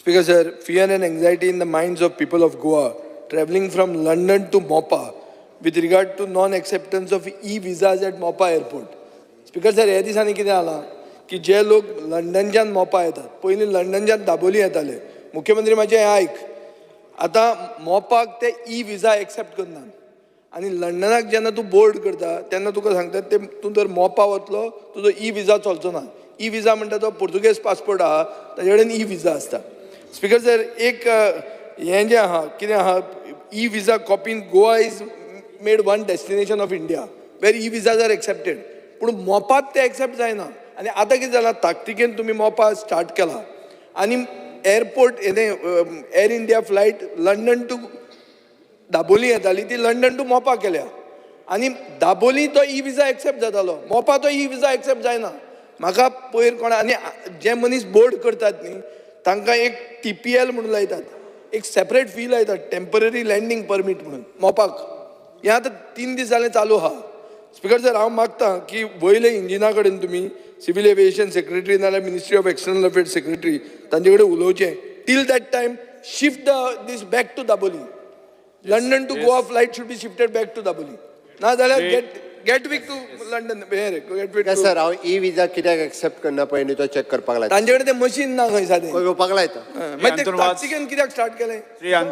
Speaker sir, fear and anxiety in the minds of people of Goa travelling from London to Mopa with regard to non acceptance of e visas at Mopa airport. Speaker sir, ह्या दिसांनी कितें जालां की जे लोक लंडनच्यान मोपा येतात, पयलीं लंडनच्यान दाबोली येताले. मुख्यमंत्री, म्हाजें हें आयक. आतां मोपाक ते ई विजा एक्सेप्ट करनात आनी लंडनाक जेन्ना तूं बोर्ड करता तेन्ना तुका सांगतात ते, तूं जर मोपा वतलो, तुजो ई विजा चलचो ना. ई विजा म्हणटा तो पुर्तुगेज पासपोर्ट आहा, ताजे कडेन ई विजा आसता. स्पीकर सर, एक हें जें आहा, कितें आहा, e visa copy, Goa is made one destination of India where e visas are accepted, पूण मोपात ते एक्सेप्ट जायना. आनी आतां कितें जालां, ताकतिकेन तुमी मोपा स्टार्ट केला आनी एअरपोर्ट हें air India flight London to Dabolim येताली, ती लंडन टू मोपा केल्या आनी दाबोली तो ई विजा एक्सेप्ट जातालो, मोपा तो ई विजा एक्सेप्ट जायना. म्हाका पयर कोणा आनी जे मनीस बोर्ड करतात न्ही, तांकां एक टीपीएल म्हणून लायतात, एक सेपरेट फी लायतात, टेंपररी लँडींग परमीट म्हणून मोपाक. हें आतां 3 दीस जाले चालू आहा. स्पीकर सर, हांव मागता की वयले इंजिना कडेन तुमी, सिवील एविएशन सेक्रेटरी नाल्यार Ministry of External Affairs Secretary, तांचे कडेन उलोवचें. Till that time, shift the this back to Dabolim. London to Goa flight should be shifted back to Dabolim. ना जाल्यार गेटविक टू लंडन हे रे, गेटविक. Yes sir, हांव E visa कित्याक accept करना पळय न्ही, तो चॅक करपाक लायता. तांचे कडेन ते मशीन ना खंय सादें. येवपाक लायता. मागीर ते अंतून वाज. ताकतिकेन कित्याक स्टार्ट केलें? श्री अंतून.